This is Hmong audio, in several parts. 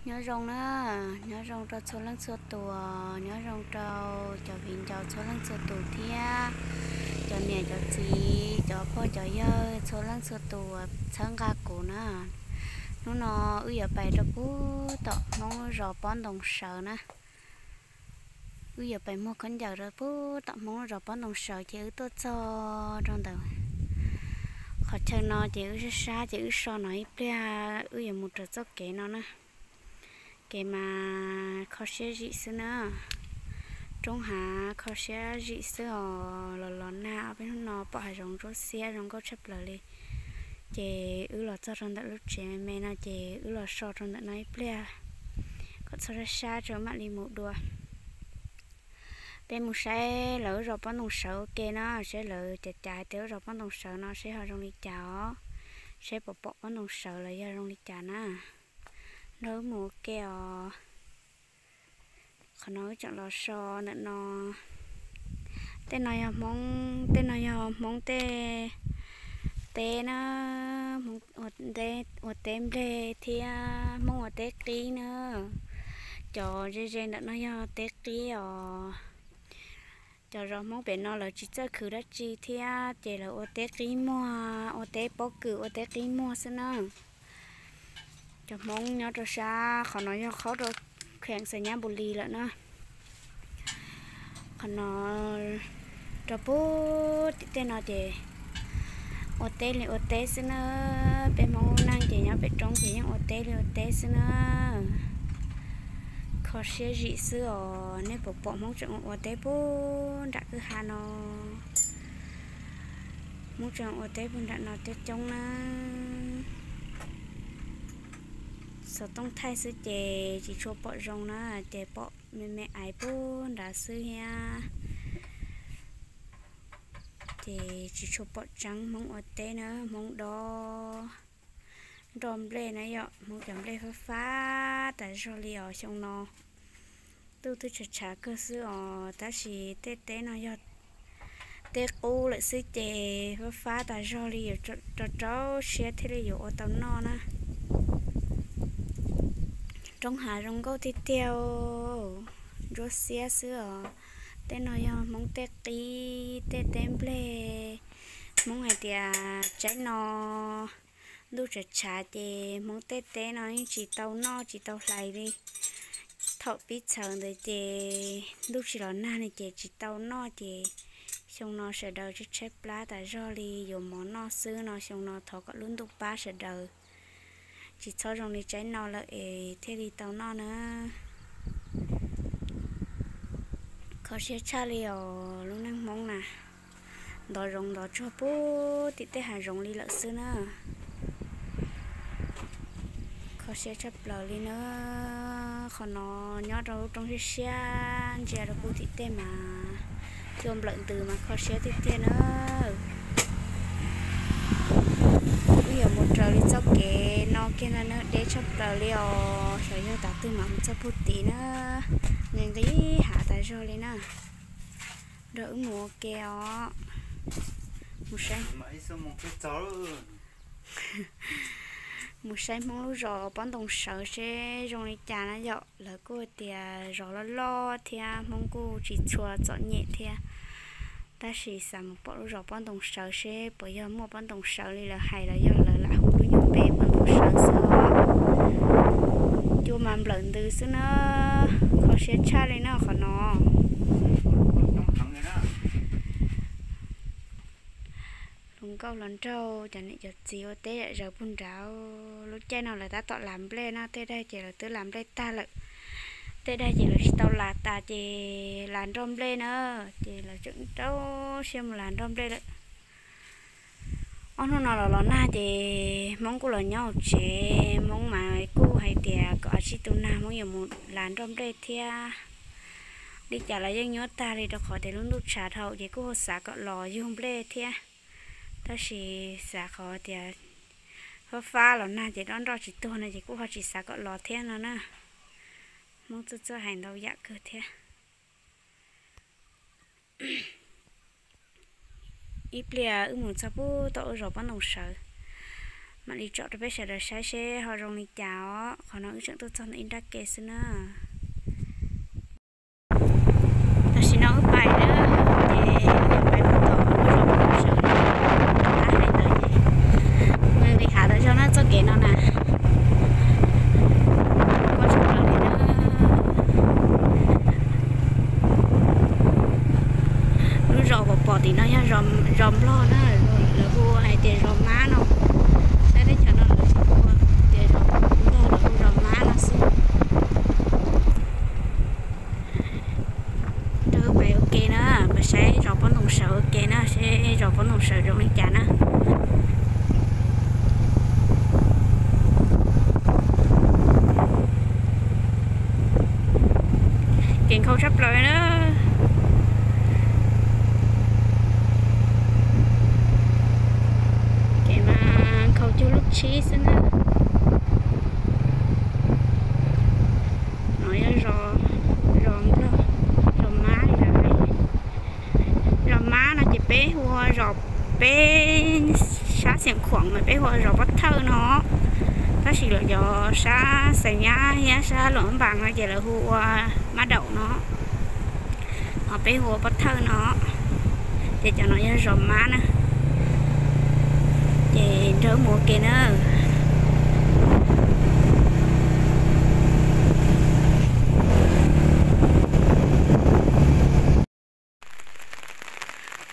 Nyob zoo na, nyob zoo rau txhua leej txhua tus, nyob zoo rau cov viv ncaus txhua leej txhua tus thiab cov niam cov txiv, cov pog cov yawg txhua leej txhua tus uas txhawb nqa kuv na. Hnub no wb yuav pais rau puag tom Hmoob zos Pob Ntoo Sawv na. Wb yuav pais muag khaub ncaws rau puag tom Hmoob zos Pob Ntoo Sawv ces wb tuaj txog rau ntawm qhov chaw no ces wb sab sab ces wb so no ib pliag wb yuav mus raws txoj kev no na. Kev mas kho siab zim xwb na, roob hav kho siab zim xwb os. Los los nag ob peb hnub no pom hav zoov ntsuab xiab zoo nkauj tshaj plaws li. Ces wb los txog rau ntawm lub tsev me me no ces wb los so rau ntawm no ib pliag kom txhob sab sab tso mam li mus dua. Peb mus saib lawv zos Pob Ntoo Sawv ua ke na, saib lawv cav cav hais tias lub zos Pob Ntoo Sawv no saib ho zoo li cas os, saib pom pom Pob Ntoo Sawv los yog zoo li cas na. Nrog wb mus ua ke os. Qhov no wb tseem los so ntawm no. Tej no yog Hmoob, tej no yog Hmoob tej teb na, Hmoob ua teb nplej thiab Hmoob ua teb qib na. Cov ze ze ntawm no yog teb qib os. Cov zos Hmoob pem no lawv tsis txawj khwv dab tsi thiab ces lawv ua teb qib muag, ua teb pob kws, ua teb qib muag xwb na. Cov Hmoob nyob rau sab qhov no yog qhov rau kheem Xais Nyab Npus Lis lawm na. Qhov no rau puag tim tej no ces ua teb li ua teb xwb na. Peb Hmoob lub neej ces nyob pem roob ces yeej ua teb li ua teb xwb na. Kho siab zim xwb os, nej puas pom Hmoob tseem ua teb puag nram kwj ha no. Hmoob tseem ua teb puag nram no coob coob na. Xov tooj thaij xwb ces tsis tshua pom zoo na, ces pom me me aiv puag nrad xwb thiab. Ces tsis tshua pom tseeb Hmoob ua teb na, Hmoob dob nroj nplej na yom, Hmoob cov nplej fab fab tas zog li os xyoo no. Ntuj twb tshav tshav kawg xwb os, tab sis tej teb no yog teb qub lawm xwb ces fab fab tas zog li, yuav rau rau siab thiaj li yuav ua tau noj na. Roob hav zoo nkauj tiag tiag, ntsuab xiab xwb os. Tej no yog Hmoob tej qib, tej teb nplej. Hmoob hais tias tsaib no ntuj tshav tshav ces Hmoob tej teb no yeej tsis tau noj tsis tau hlais li. Thaum pib txhawv ntawd ces ntuj tsis los nag li ces tsis tau noj ces xyoo no sawv daws tshaib tshaib plab tas zog li, yuav mov noj xwb no, xyoo no thov kom lub ntuj pab sawv daws, tsis txhob zoo li tsaib no lawm es thiaj li tau noj na. Kho siab tshaj li os lub neej Hmoob na, ntov zoov ntov tsuag puag tim tej hav zoov li lawm xwb na. Kho siab tshaj plaws li na. Qhov no nyob rau lub roob siab siab ntsia rau puag tim tej mas cua nplawm ntws mas kho siab tiag tiag na. Wb yuav mus raws li txoj kev no kiag no na, deb tshaj plaws li os, xyov yog tav twg mam mus txog puag tid na. Nqis nqis hav tas zog li na. Nrog wb mus ua ke os. Mus saib, mus saib Hmoob lub zos Pob Ntoo Sawv seb zoo li cas na yom. Lawv kuj tias zos loj loj thiab Hmoob kuj tsis tshua txom nyem thiab. Tab sis xav mus pom lub zos Pob Ntoo Sawv seb puas yog muaj pob ntoo sawv li lawv hais los yog lawv lam hu lub nyuag npe Pob Ntoo Sawv xwb os. Cua mas nplawm ntws xwb na, kho siab tshaj li na qhov no. Hluas nkauj hluas nraug cov niam cov txiv ua teb zam zaws puag nrad. Lub caij no lawv tab tom las nplej na, tej daim ces lawv twb las nplej tag lawm, tej daim ces lawv tsis tau las tas ces las nroj nplej na, ces lawv tseem rau siab mus las nroj nplej lawm. Ob hnub no los los nag ces Hmoob kuj los nyob hauv tsev, Hmoob mas kuj hais tias kom ua tsij tu nag Hmoob yuav mus las nroj nplej thiab. Li cas los yeej nyuaj tag li rau qhov tias lub ntuj tshav dhau ces kuj ho xav kom los yug nplej thiab. Tab sis xav qhov tias fab fab los nag ces dob nroj tsis tuag no ces kuj ho tsis xav kom los thiab no na. Hmoob txawj txawj hais ntau yam kawg thiab. Ib pliag wb mus txog puag tom lub zos Pob Ntoo Sawv, Mam li tsom rau peb sawv daws saib seb ho zoo li cas os. Qhov no wb tseem tuaj txog ntawm ib nrab ke xwb na. Tam sim no wb pais na, ces pais mus tom lub zos Pov Ntoo Sawv na. Hais ntawd ces nqis hav tas zog na txoj kev no na. Kuj tshaj plaws li na. Lub zos uas pom tim no yog zos Nplog na, lawv hu hais tias zos Mab no. Saib teb chaws no lawv tsis hu tias zos Nplog, lawv hu zos Mab no xwb. Nrog wb pais ua ke na, pais saib zos Pob Ntoo Sawv ua ke na, seb zos Pob Ntoo Sawv zoo li cas na. Kev nkhaus tshaj plaws na. Kev mas nkhaus cuag lub tshib xwb na. No yog zos, zos Nplog, zos Mab li lawm. Zos Mab no ces peb hu ua zos, peb sab Xiav Khuam mas peb hu ua zos Pob Thawj no, tab sis lawv cov sab Xais Nyab thiab sab Luam Npas no ces lawv hu ua Mab Daum no, ho peb hu ua Pob Thawj no. Ces cov no yog zos Mab na. Ces nrog wb mus ua ke na.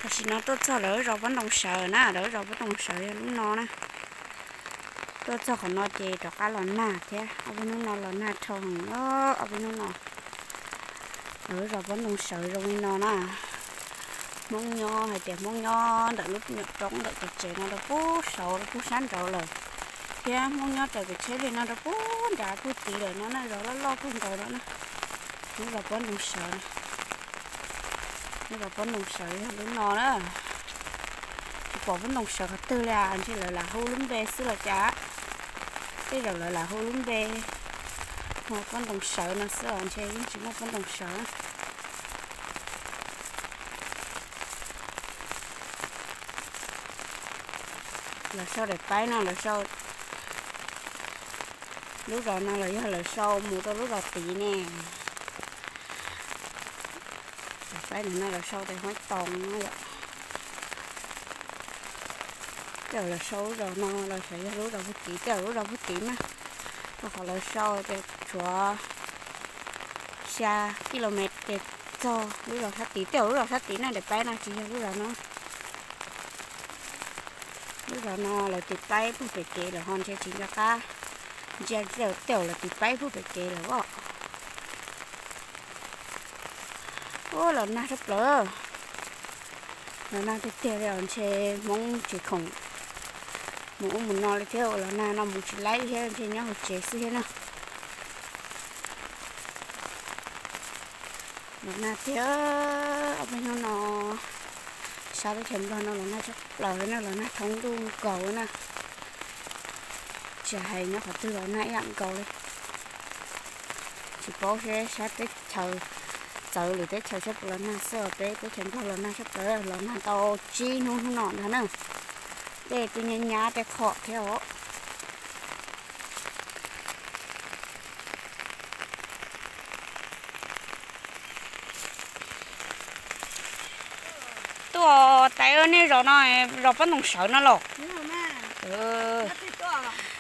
Tam sim no tuaj txog lawv zos Pob Ntoo Sawv na, lawv zos Pob Ntoo Sawv yog lub no na. Tuaj txog qhov no ces rov qab los nag thiab, ob peb hnub no los nag dhau heev, ob peb hnub no. Lawv zos Pob Ntoo Sawv zoo li no na. Hmoob nyob, hais tias Hmoob nyob ntawm lub nyuam roob ntawm cov tsev no rau pub saud rau pub sab nraud lawm, thiab Hmoob nyob raws kev tsheb li no rau pub nrad pub tid lawm no na, zos loj loj kawg nkaus no na. Lub zos Pob Ntoo Sawv, lub zos Pob Ntoo Sawv yog lub no na. Tsis pom Pob Ntoo Sawv qhov twg li, ntshe lawv lam hu lub npe xwb los cas. Tej zaum lawv lam hu lub npe hu Pob Ntoo Sawv no xwb os, ntshe yeej tsis muaj Pob Ntoo Sawv. Los sau daim paib no, los sau lub zos no los yog lawv sau mus rau lub zos tid ne. Daim paib no los sau tias Huab Toos no yom. Tej zaum lawv sau lub zos no los xyov yog lub zos puag tid, tej zaum lub zos puag tid mas, rau qhov lawv sau tias tshuav xya kilomev txog lub zos sab tid, tej zaum lub zos sab tid na, daim paib no tsis yog lub zos no. Lub zos no lawv tiv paib puag pem kev lawm ho ntshe tsis nco qab, ntshe tej zaum lawv tiv paib puag pem kev lawm os. Ua los nag tshaj plaws, los nag tiag tiag li os, ntshe Hmoob tsis khoom mus ub mus no li thiab, los nag no mus tsis laib thiab, ntshe nyob hauv tsev xwb thiab na. Los nag tiag, ob peb hnub no sab teb chaws Nplog no los nag tshaj plaws na, los nag thoob ntuj nkaus na. Tsis hais nyob qhov twg los nag ib yam nkaus li. Tsis paub seb sab teb chaws txawv lwm teb chaws sab puas los nag xwb os, peb teb chaws Nplog los nag tshaj plaws, los nag tau tsib hnub hnub no ntag na. Dej twb nyab nyab tej qhov thiab os. Tuaj tais, nej zos no zos Pob Ntoo Sawv no los?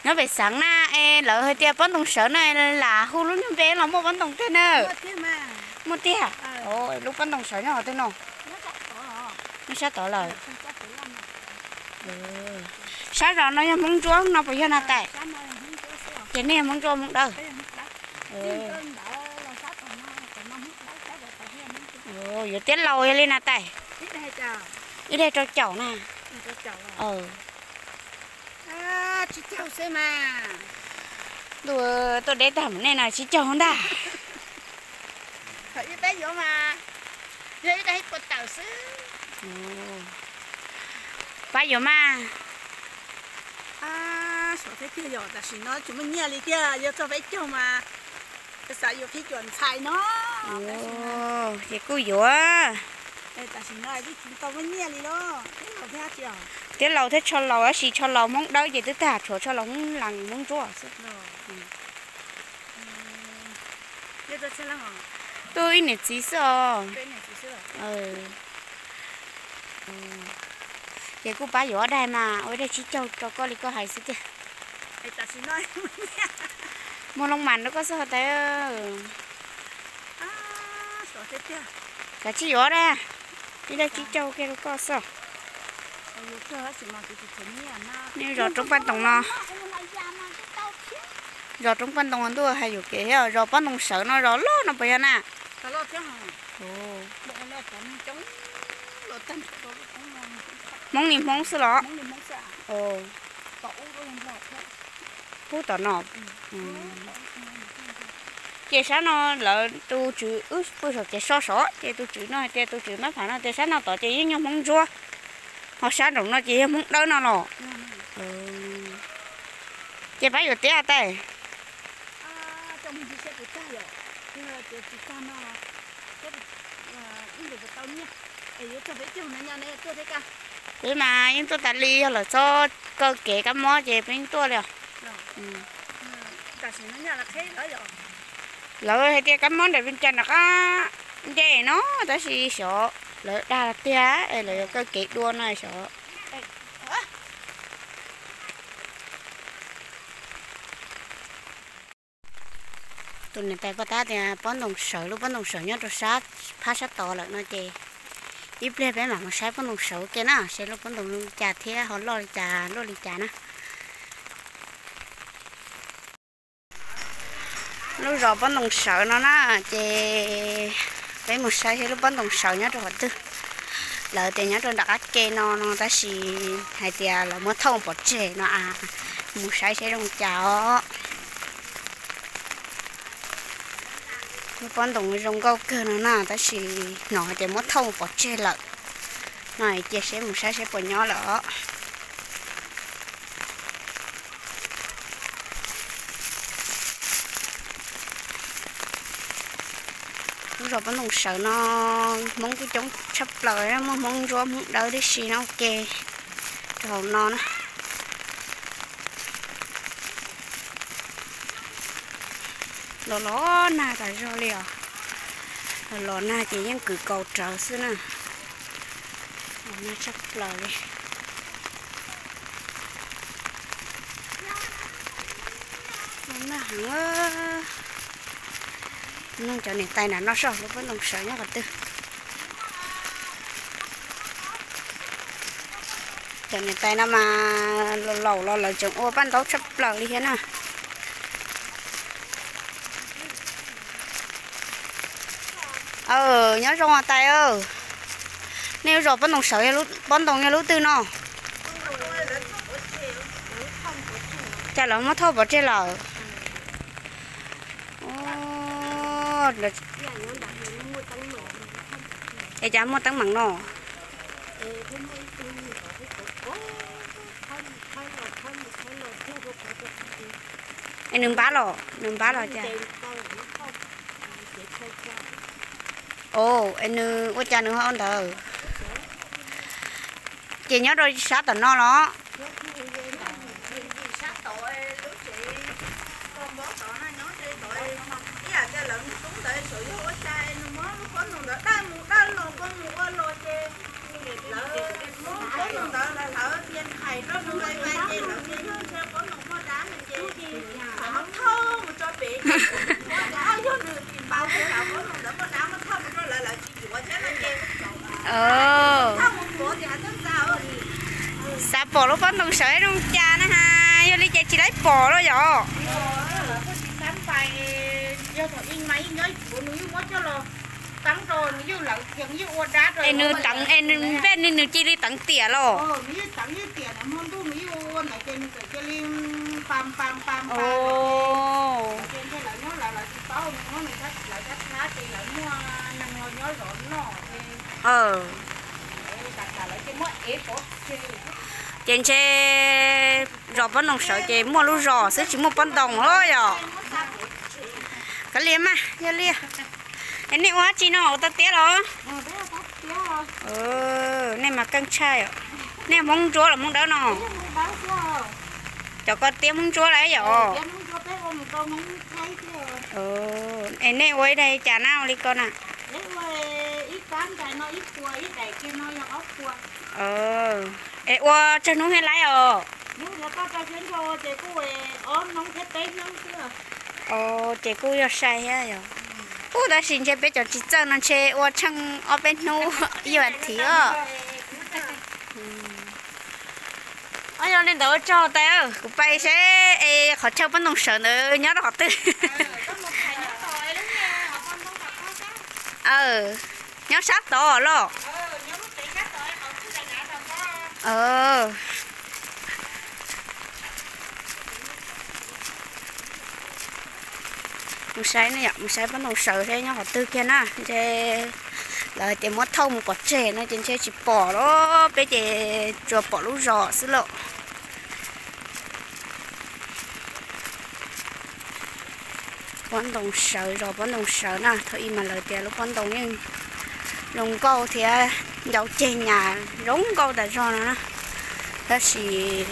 Nyob pem xeev na, es lawv hais tias Pob Ntoo Sawv no lam hu lub nyuag npe los muaj pob ntoo tiag na? Muaj tiag. Lub Pob Ntoo Sawv nyob qhov twg no? Nyob sab tod lawm. Sab zos no yog Hmoob Ntsuab no puas yog na tais? Ces nej yog Hmoob Ntsuab Hmoob Dawb? Yuav tiab laus yog li na tais? Ib daig rau caum na. Tuaj deb tag mus nej no tsib caug ntag. Pab yuav mas. Tam sim no tsis muaj nyiaj li thiab, yuav txog peb caug mas xav yuav phij cuam ntxhais no. Ces kuj yuav. Tiab laus thiab tsho laus, tab sis tsho laus Hmoob Dawb ces twb tag, tshuav tsho laus Hmoob Lees Hmoob Ntsuab xwb. Tuaj ib niam txiv xwb os. Ces kuj pab yuav ob daig mas ua ib daig tsib caug rau koj li koj hais xwb tiag. Muag loo mas rau koj xwb hos tais. Kav tsij yuav ob daig, ib daig tsib caug kiag rau koj xwb. Nej zos Roob Paj Ntoos no, zos Roob Paj Ntoos ntuj hais yuam kev thiab, zos Pob Ntoo Sawv no zos loj no puas yog na? Hmoob li Hmoob xwb los? Pub tom no. Ces sab no lawv tus tswv, wb pw saum kev so sov ces tus tswv no hais tias tus tswv mab pham no tias sab no tod ces yeej yog Hmoob Ntsuab, ho sab nraum no ces yog Hmoob Dawb no los. Ces pab yuav tiab tais. Peb mas yeej tuaj tas li, yog lawv txhob kaw kev kab mob ces peb yeej tuaj li os. Lawv hais tias kab mob nram Vias Cas nram qab nce no, tab sis xyov lawv dag tiag es lawv yuav kaw kev dua no xyov. Tus niam tais poj tab tias Pob Ntoo Sawv, lub Pob Ntoo Sawv nyob rau sab, phab sab tod lawm no ces ib pliag peb mam mus saib Pob Ntoo Sawv ua ke na, saib lub Pob Ntoo zoo li cas thiab ho loj li cas luaj li cas na. Lub zos Pob Ntoo Sawv no na, ces peb mus saib saib lub Pob Ntoo Sawv nyob rau qhov twg. Lawv tias nyob rau nram qab ke no no, tab sis hais tias lawv muab thauj pov tseg no a, mus saib saib zoo cas os. Lub pob ntoo zoo nkauj kawg no na, tab sis hnov hais tias muab thauj pov tseg lawm no, cia seb mus saib seb puas nyob lawm os. Lub zos Pob Ntoo Sawv no Hmoob kuj coob tshaj plaws, muaj Hmoob Ntsuab Hmoob Dawb tib si no ua ke rau hauv no na. Los los nag tas zog li os. Los los nag ces yeej kwv kaus rawv xwb na. Los nag tshaj plaws li. Los nag heev. Nug cov niam tais nram no soj lub pob ntoo sawv nyob qhov twg. Cov niam tais no mas laus laus los lawv tseem ua paj ntaub tshaj plaws li thiab na. Aw, nyob zoo tais aw. Nej lub zos pob ntoo sawv, pob ntoo yog lub twg no? Cas lawv muab thauj pov tseg lawm? Es cas muaj teeb meem no? Es nws npab los, nws npab los cas? Ov, es nws ua cas nws ho ua ntawd? Ces nyob rau sab tom no los? Xav pom lub pob ntoo sawv zoo cas na has, yog li ces tsis laib pom los yom? Es nws teev, es nws npej nws cia li teev tiam los? Ces ntshe zos pob ntoo sawv ces muaj lub zos xwb tsis muaj pob ntoo los yom? Kav liam mas, yog li. Es nej ua dab tsi no, ua tau tiab los? Nej mas keej tshaj yom. Nej Hmoob Ntsuab los Hmoob Dawb no? Cov ko tiab Hmoob Ntsuab lawm yom. Es nej ua ib daim cas na ua li ko na? Es ua tsawg hnub thiaj laib os? Ces kuj yog sai thiab yom. Ub, tab sis ntshe peb cov tsis txawj no ntshe ua tsheej ob peb hnub ib vas thiv os. Yog li ntawd ua tsaug tais, kuv pais seb es qhov chaw pob ntoos sawv ntawd nyob rau qhov twg. Nyob sab tod los? Mus saib, mus saib pob ntoos sawv seb nyob qhov twg kiag na. Ntshe lawv tias muab thauj mus pov tseg no ces ntshe tsis pom lawm, peb ces tsuas pom lub zos xwb lauj. Pob ntoos sawv, zos pob ntoos sawv na, thaum ub mas lawv tias lub pob ntoos yeej zoo nkauj thiab ncau ceg nyas zoo nkauj tas zog no na. Tab sis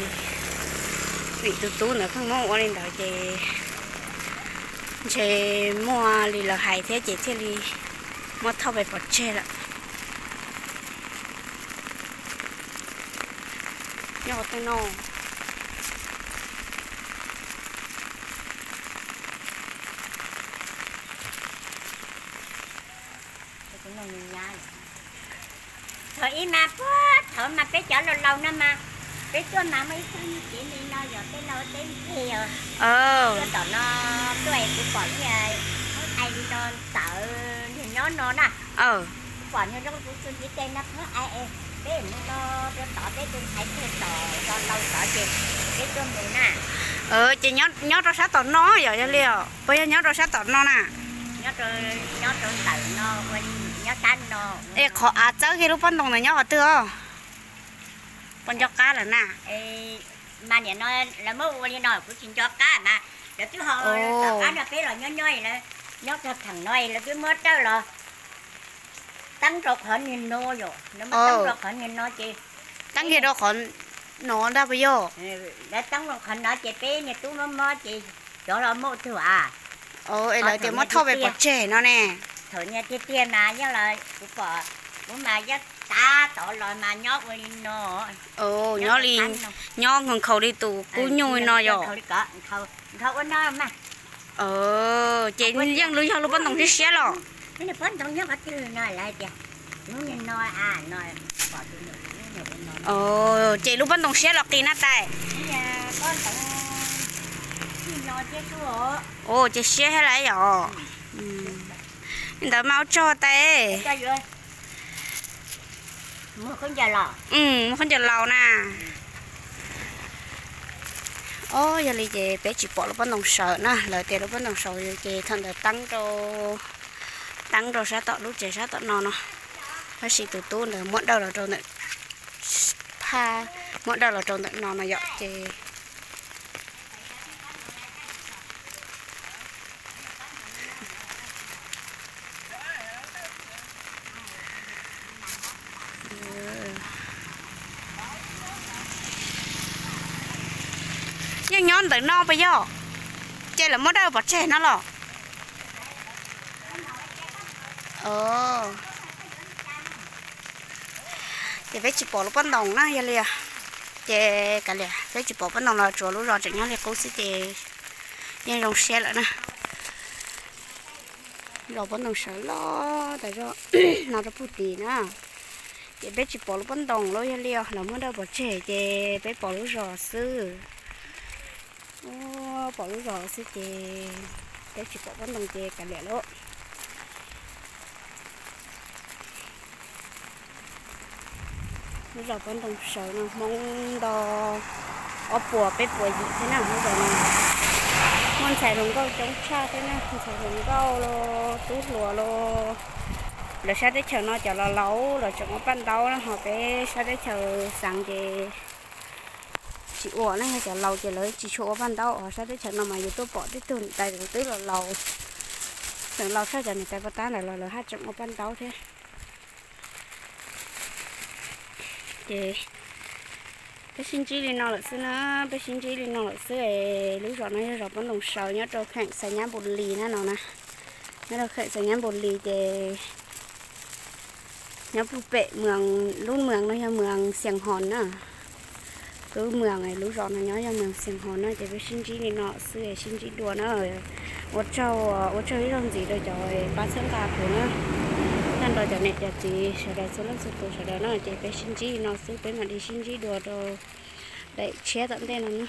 vim tus tub ntawd pheej muab ua li ntawd ces ntshe muaj li lawv hais thiab ces thiaj li muab thauj pov tseg lawm. Nyob qhov twg no? Thaum ub mas puag thaum mas peb cov laus laus no mas peb tuaj mas muaj ib txoj kev li no yog tej laus tej ntxhais yog tuaj tom no tuaj es kuv pom niag Hmoob Ais li no ntawd nws nyob no na. Kuv pom nws zoo kuv txuas ntiv tes no Hmoob Ais es peb mus no rau tod peb tus ntxhais tuag tom zos laus tod ces peb tuaj mus na. Ces nyob rau sab tom no yom, yog li os, puas yog nyob rau sab tom no na? Nyob rau ntawm no, nyob sab no. Es qhov av txawb kiag lub pob ntoos ntawd nyob qhov twg os? Puas nco qab lawm na? Mas nim no lawv muab ua li no kuv tsis nco qab mas lawv twb ho tom qab no peb los nyob nyob, nyob rau theem no lawv twb muab dawj los teeb rau qhov niag no yom, lawv muab teeb rau qhov niag no ces teeb kiag rau qhov no ntag puas yog? Lawv teeb rau qhov no ces peb niag tub mob mob ces cov los muaj tug a. Es lawv tias muab thauj pov tseg no ne. Thaum niag tiag tiag mas yeej los kuv pom, kuv mas yeej tab tom los mas nyob ua li no. Nyob li, nyob nkhaus li tus kub nyuj no yom. Nkhaus ua no mas. Ces yeej yog lub pob ntoos siab siab los? Ces lub pob ntoos siab los qis na tais? Ces siab thiab lawm yom. Li ntawd mas ua tsaug tais. Mus khaub ncaws laus na. Ob, yog li ces peb tsis pom lub pob ntoos sawv na, lawv tias lub pob ntoos sawv ces thaum ntawd teeb rau, teeb rau sab tom lub tsev sab tom no no. Tab sis tus tub ntawd muab dawj los rau ntawm, phaj, muab dawj los rau ntawm no no yom ces yeej nyob ntawm no puas yog? Ces lawv muab dawj pov tseg no los? Ces peb tsis pom lub pob ntoos na, yog li ces kav liam, peb tsis pom pob ntoos los tsuas lub zos tseem nyob li qub xwb ces yeej zoo siab lawm na. Zos pob ntoos sawv loj tas zog no rau puag tim na. Ces peb tsis pom lub pob ntoos los yog li os, lawv muab dawj pov tseg ces peb pom lub zos xwb. Pom lub zos xwb ces peb tsis pom pob ntoos ces kav liam lauj. Lub zos pob ntoos sawv no Hmoob nto ob puas peb puas yim thiab na lub zos no. Muaj ntxhais hluas nkauj coob tshaj thiab na, ntxhais hluas nkauj los tub hluas los. Lawv sab teb chaws no cov laus laus los tseem ua paj ntaub na, ho peb sab teb chaws xeev ces tsis ua na, yog cov laus ces lawv tsis tshua ua paj ntaub. Ho sab teb chaws no mas yus tuaj pom tib tug niam tais twb los laus, tseem laus tshaj cov niam tais poj tab ntawd los lawv haj tseem ua paj ntaub thiab. Ces peb sib ntsib li no lawm xwb na, peb sib ntsib li no lawm xwb es lub zos no yog zos Pob Ntoo Saw nyob rau kheem Xav Nyab Npus Lis na no na. Nyob rau kheem Xav Nyab Npus Lis ces nyob puag pem moos, lub moos no yog moos Xias Hos na. Lub moos lub zos no nyob yog moos Xias Hos na, ces peb sib ntsib li no xwb es sib ntsib dua na. Ua tsaug, ua tsaug ib zaug ntxiv rau cov pab txhawb nqa kuv na, tag nrho cov niam cov txiv sawv daws txhua leej txhua tus sawv daws na, ces peb sib ntsib li no xwb, peb mam li sib ntsib dua rau daim tshiab tom ntej no na.